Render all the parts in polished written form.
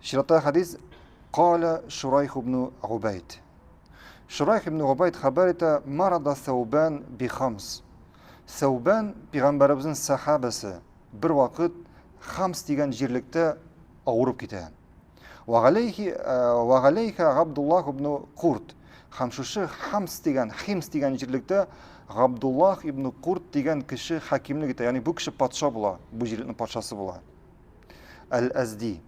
Чираттагы хәдис Кала Шурайх ибн Губайд. Шурайх ибн Губайд хәбәр итә, Марада Сәүбән би Хамс. Сәүбән пәйгамбәребезнең сәхабәсе бер вакыт Хамс дигән җирлектә авырып китә. Вагалейхи вагалейха Габдуллах ибн Курт. Һәм шушы Хамс дигән, Химс дигән җирлектә Габдуллах ибн Курт дигән кеше хакимлек итә. Ягъни бу кеше патша була, бу җирлекнең патшасы була. Әл-Әзди.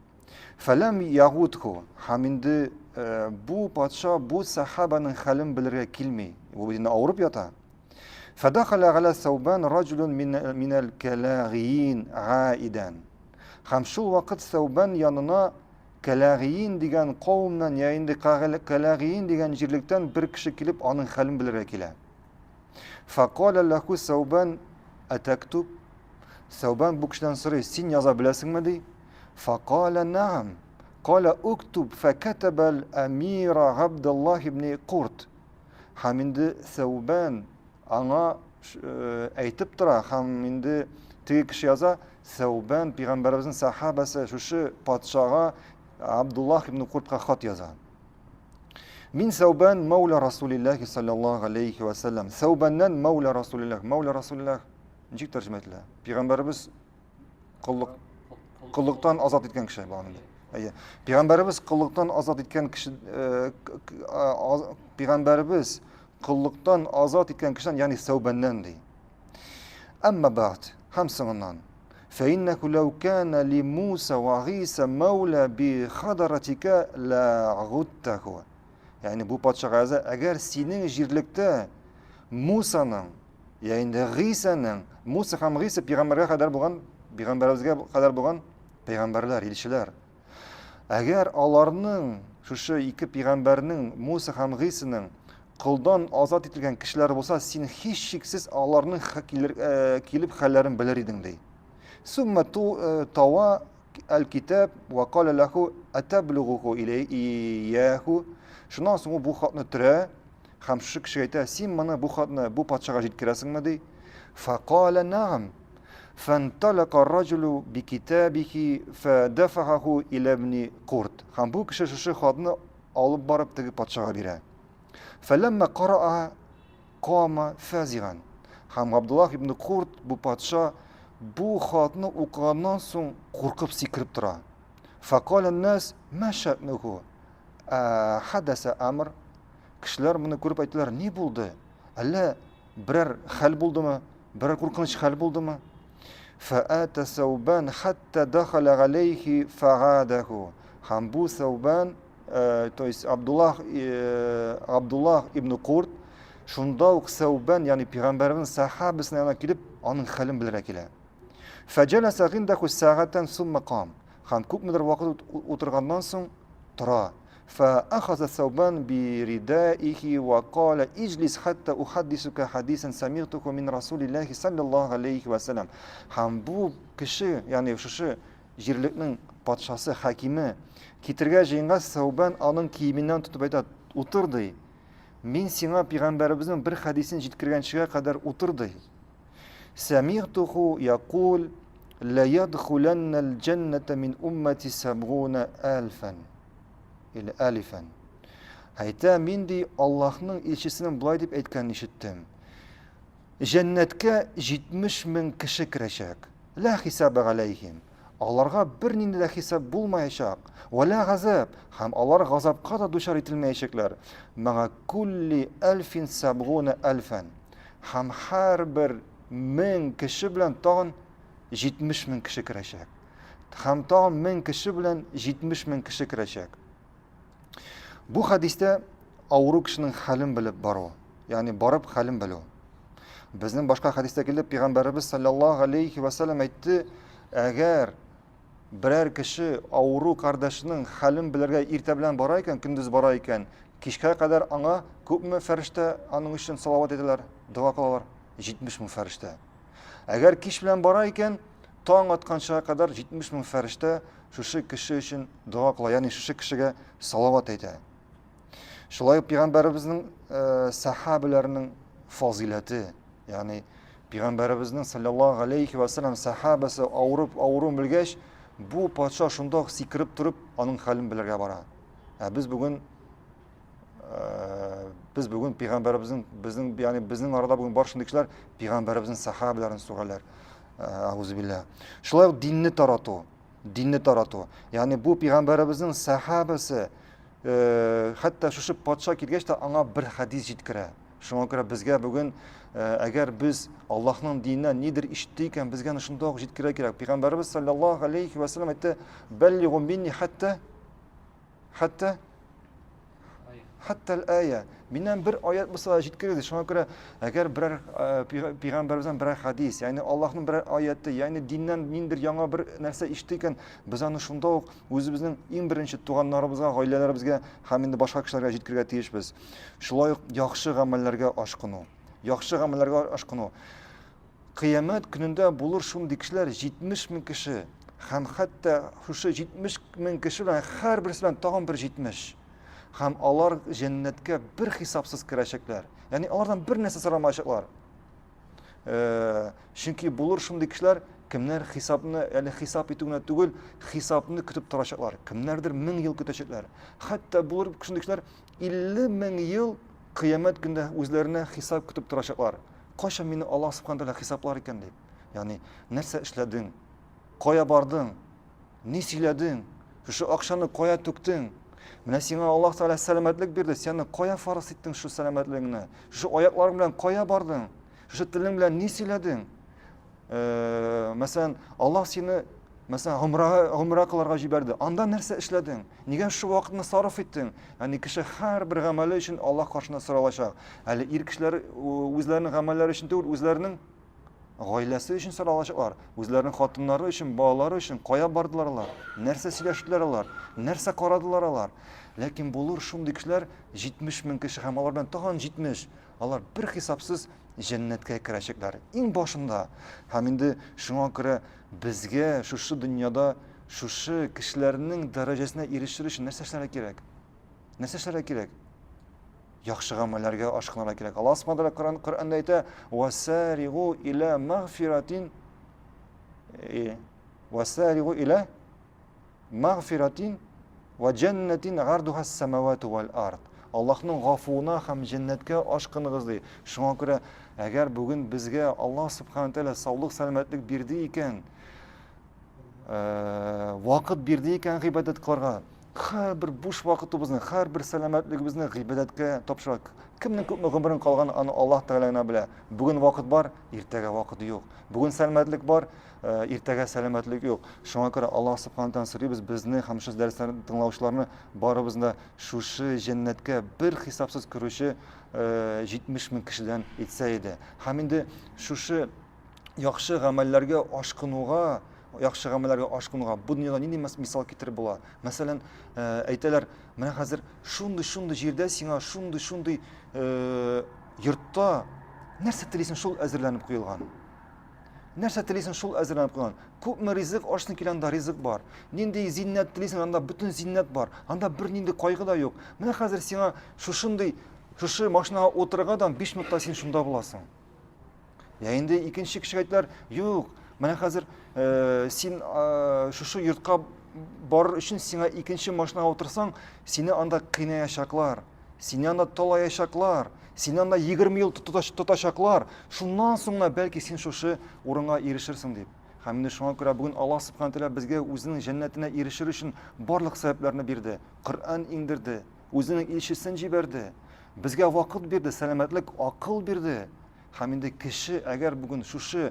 Фәләм ягудху. Һәм инде э, бу патша бу сахабаның хәлен белергә килми. Бу бит инде авырып ята. Фәдәхәлә галә Сәүбән раҗулун минәл кәләгиин гаидан. Һәм шул вакыт Сәүбән янына Кәләгиин дигән кавымнан, я инде Кәләгиин дигән җирлектән бер кеше килеп, аның хәлен белергә килә. Фәкалә ләху Сәүбән әтәктүб. Сәүбән бу кешедән сорый, син яза беләсеңме ди? Фәкалә нәгам. Калә уктуб фәкәтәбәл әмира Габдуллаһ ибн Курт. Һәм инде Сәүбән аңа э, әйтеп тора, һәм инде теге кеше яза, Сәүбән пәйгамбәребезнең сахабасы шушы патшага Абдуллах ибн Куртка хат яза. Мин Сәүбән мәүлә Расулилләһи саллаллаһу алейхи ва саллям. Сәүбәннән мәүлә Расулилләһ. Мәүлә Расулилләһ ничек тәрҗемә ителә? Пәйгамбәребез коллык коллыктан азат иткән кеше булган инде. Әйе. Пәйгамбәребез коллыктан азат иткән кеше э, пәйгамбәребез коллыктан азат иткән кешедән, ягъни Сәүбәннән ди. Әмма бәгъд һәм соңыннан فإنه لو كان لموسى وعيسى مولى بخضرتك لعغدته Ягъни бу патшага яза, әгәр синең җирлектә Мусаның, я инде Гыйсаның, Муса һәм Гыйса пәйгамбәргә кадәр булган, пәйгамбәребезгә кадәр булган пәйгамбәрләр, илчеләр. Әгәр аларның шушы ике пәйгамбәрнең Муса һәм Гыйсаның колдан азат ителгән кешеләр булса, син һичшиксез аларның э, килеп хәлләрен белер идең ди. Сумма э, тава әл-китаб ва кала лаху атаблугуху илейяху. Шуннан соң ул бу хатны төрә һәм шушы кешегә әйтә, син моны бу хатны бу патшага җиткерәсеңме ди. Фақала нагам. Фанталака раҗулу бикитабихи фадафаху иля ибн Курт. Һәм бу кеше шушы хатны алып барып теге патшага бирә. Фәләммә караа кама фазиган. Һәм Габдуллах ибн Курт бу патша бу хатны укыганнан соң куркып сикереп тора. Фәкалә нас ма шә'нуху? Хадаса амр. Кешеләр моны күреп әйттеләр, ни булды? Әллә берәр хәл булдымы? Берәр куркыныч хәл булдымы? Фәата Сәүбән хәтта дахаля галәйхи фәгадәху. Һәм бу Сәүбән Э, то есть Абдуллах, э, Абдуллах ибн Курт шунда ук Сәүбән, ягъни пәйгамбәребезнең сахабасына янына килеп, аның хәлен белергә килә. Фәҗәләсә гиндәху сәгатән сумма кам. Һәм күпмедер вакыт утырганнан соң тора. فأخذ ثوبان بردائه وقال اجلس حتى أحدثك حديثا سمعته من رسول الله صلى الله عليه وسلم. Һәм бу кеше, ягъни шушы Җирлекнең патшасы, хакиме китергә җыенгач, Сәүбән аның киеменнән тотып әйтә, утыр, ди. Мин сиңа пәйгамбәребезнең бер хәдисен җиткергәнчегә кадәр утыр, ди. Сәмигътуху якул ла ядхуланна аль-җанната мин уммати сабгуна алфан или алифан. Әйтә, мин ди Аллаһның илчесенең болай дип әйткәнен ишеттем. Җәннәткә 70 мең кеше керәчәк. Лә хисабә галәйһим. Аларга бернинди дә хисап булмаячак. Вә лә газап. Һәм алар газапка да дучар ителмәячәкләр. Мәга кулли әлфин сәбгуна әлфән. Һәм һәрбер мең кеше белән тагын 70 мең кеше керәчәк. Һәм тагын мең кеше белән 70 мең кеше керәчәк. Бу хәдистә авыру кешенең хәлен белеп бару, ягъни барып хәлен белү. Безнең башка хәдистә килде, пәйгамбәребез саллаллаһу алейхи ва саллям әйтте, әгәр берәр кеше авыру кардәшенең хәлен белергә иртә белән бара икән, көндез бара икән, кичкә кадәр аңа күпме фәрештә аның өчен салават әйтәләр, дога кылалар? 70 мең фәрештә. Әгәр кич белән бара икән, таң атканчыга кадәр 70 мең фәрештә шушы кеше өчен дога кыла, ягъни шушы кешегә салават әйтә. Шулай ук пәйгамбәребезнең э, сахабәләренең фазыйләте, ягъни пәйгамбәребезнең саллаллаһу алейхи ва саллям сахабасы авырып авыруын белгәч, Бу патша шунда ук сикереп торып, аның хәлен белергә бара. Ә без бүген э, без бүген пәйгамбәребезнең безнең ягъни безнең арада бүген бар шундый кешеләр пәйгамбәребезнең сахабәләрен сүгәләр. Э, Аузубилла. Шулай ук динне тарату, динне тарату. Ягъни бу пәйгамбәребезнең сахабәсе э, хәтта шушы патша килгәч тә аңа бер хәдис җиткерә. Шуңа күрә безгә бүген, әгәр без Аллаһның диненнән нидер ишеттек икән, безгә аны шунда ук җиткерә кирәк. Пәйгамбәребез саллаллаһу алейхи ва саллям әйтте: "Бәллигу минни хәтта хәтта хәтта ая. Миннән бер аят булса да җиткерегез. Шуңа күрә, әгәр берәр пәйгамбәребездән берәр хадис, ягъни Аллаһның берәр аяты, ягъни диннән ниндер яңа бер нәрсә ишеттек икән, без аны шунда ук үзебезнең иң беренче туганнарыбызга, гаиләләребезгә һәм инде башка кешеләргә җиткерергә тиешбез. Шулай ук яхшы гамәлләргә ашкыну. Яхшы гамәлләргә ашкыну. Кыямәт көнендә булыр шундый кешеләр 70 мең кеше һәм хәтта шушы 70 мең кеше белән һәрберсе белән тагын бер 70. Һәм алар җәннәткә бер хисапсыз керәчәкләр. Ягъни алардан бер нәрсә сорамаячаклар. Э, чөнки булыр шундый кешеләр, кемнәр хисапны, әле хисап итү генә түгел, хисапны көтеп торачаклар. Кемнәрдер мең ел көтәчәкләр. Хәтта булыр шундый кешеләр 50 мең ел кыямәт көндә үзләренә хисап көтеп торачаклар. Кайчан мине Аллаһ субхана тәгалә хисаплар икән дип. Ягъни, нәрсә эшләдең? Кая бардың? Ни сөйләдең? Шушы акчаны кая түктең? Менә сиңа Аллаһ Тәгалә сәламәтлек бирде, син аны кая фарыз иттең шул сәламәтлегеңне? Шушы аякларың белән кая бардың? Шушы телең белән ни сөйләдең? Э, мәсәлән, Аллаһ сине мәсәлән, гомрага, гомра кылырга җибәрде. Анда нәрсә эшләдең? Нигә шул вакытны сарыф иттең? Ягъни кеше һәрбер гамәле өчен Аллаһ каршында соралачак. Әле ир кешеләр үзләренең гамәлләре өчен түгел, үзләренең гаиләсе өчен соралачаклар, үзләренең хатыннары өчен, балалары өчен кая бардылар алар, нәрсә сөйләштеләр алар, нәрсә карадылар алар. Ләкин булыр шундый кешеләр 70 мең кеше һәм алар белән тагын 70, алар бер хисапсыз җәннәткә керәчәкләр. Иң башында. Һәм инде шуңа күрә безгә шушы дөньяда шушы кешеләрнең дәрәҗәсенә ирешер өчен нәрсә эшләргә кирәк? Нәрсә эшләргә кирәк? Яхшы гамәлләргә ашкынырга кирәк. Аллаһ Субхану тәгалә Коръән Коръәндә әйтә: "Васаригу иля магфиратин э, васаригу иля магфиратин ва җәннәтин гардуха самавату вал ард." Аллаһның гафуына һәм җәннәткә ашкыныгыз ди. Шуңа күрә, әгәр бүген безгә Аллаһ Субхану тәгалә саулык, сәламәтлек бирде икән, э, вакыт бирде икән гыйбадәт кылырга, һәрбер буш вакытыбызны, һәрбер сәламәтлегебезне гыйбадәткә тапшырак. Кемнең күпме гомерең калган, аны Аллаһ Тәгалә генә белә. Бүген вакыт бар, иртәгә вакыт юк. Бүген сәламәтлек бар, э, иртәгә сәламәтлек юк. Шуңа күрә Аллаһ Субхану тәгаләдән сорыйбыз, безне һәм шушы дәресләрне тыңлаучыларны барыбызны да шушы җәннәткә бер хисапсыз керүче 70 э, мең кешедән итсә иде. Һәм инде шушы яхшы гамәлләргә ашкынуга, яхшы гамәлләргә ашкынуга бу дөньяда нинди мисал китереп була? Мәсәлән, э, әйтәләр, менә хәзер шундый-шундый җирдә сиңа шундый-шундый э, йортта нәрсә телисең, шул әзерләнеп куелган. Нәрсә телисең, шул әзерләнеп куелган. Күпме ризык ашсың килә, анда ризык бар. Нинди зиннәт телисең, анда бөтен зиннәт бар. Анда бернинди кайгы да юк. Менә хәзер сиңа шушындый, шушы машинага утырырга да 5 минутта син шунда буласың. Я инде икенче кешегә әйттеләр, юк, менә хәзер э, син э, шушы йортка барыр өчен сиңа икенче машинага утырсаң, сине анда кыйнаячаклар, сине анда талаячаклар, сине анда 20 ел тотачаклар. Шуннан соң гына бәлки син шушы урынга ирешерсең дип. Һәм инде шуңа күрә бүген Аллаһ Субхану тәгалә безгә үзенең җәннәтенә ирешер өчен барлык сәбәпләрне бирде. Коръән иңдерде, үзенең илчесен җибәрде. Безгә вакыт бирде, сәламәтлек, акыл бирде. Һәм инде кеше әгәр бүген шушы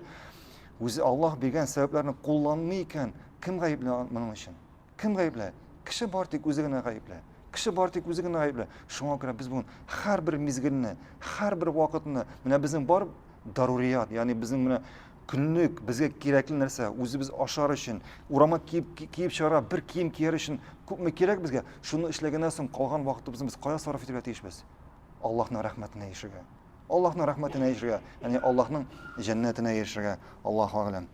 үзе Аллаһ биргән сәбәпләрне кулланмый икән, кем гаепле моның өчен? Кем гаепле? Кеше бар тик үзе генә гаепле. Кеше бар тик үзе генә гаепле. Шуңа күрә без бүген һәрбер мизгелне, һәрбер вакытны, менә безнең бар дарурият, ягъни безнең менә көнлек безгә кирәкле нәрсә, үзебез ашар өчен, урама киеп, киеп чыгарга, бер кием кияр өчен күпме кирәк безгә, шуны эшләгәннән соң калган вакытыбызны без кая сарыф итәргә тиешбез? Аллаһның рәхмәтенә ирешергә. Аллаһның рәхмәтенә ирешергә, ягъни Аллаһның җәннәтенә ирешергә. Аллаһу әгъләм.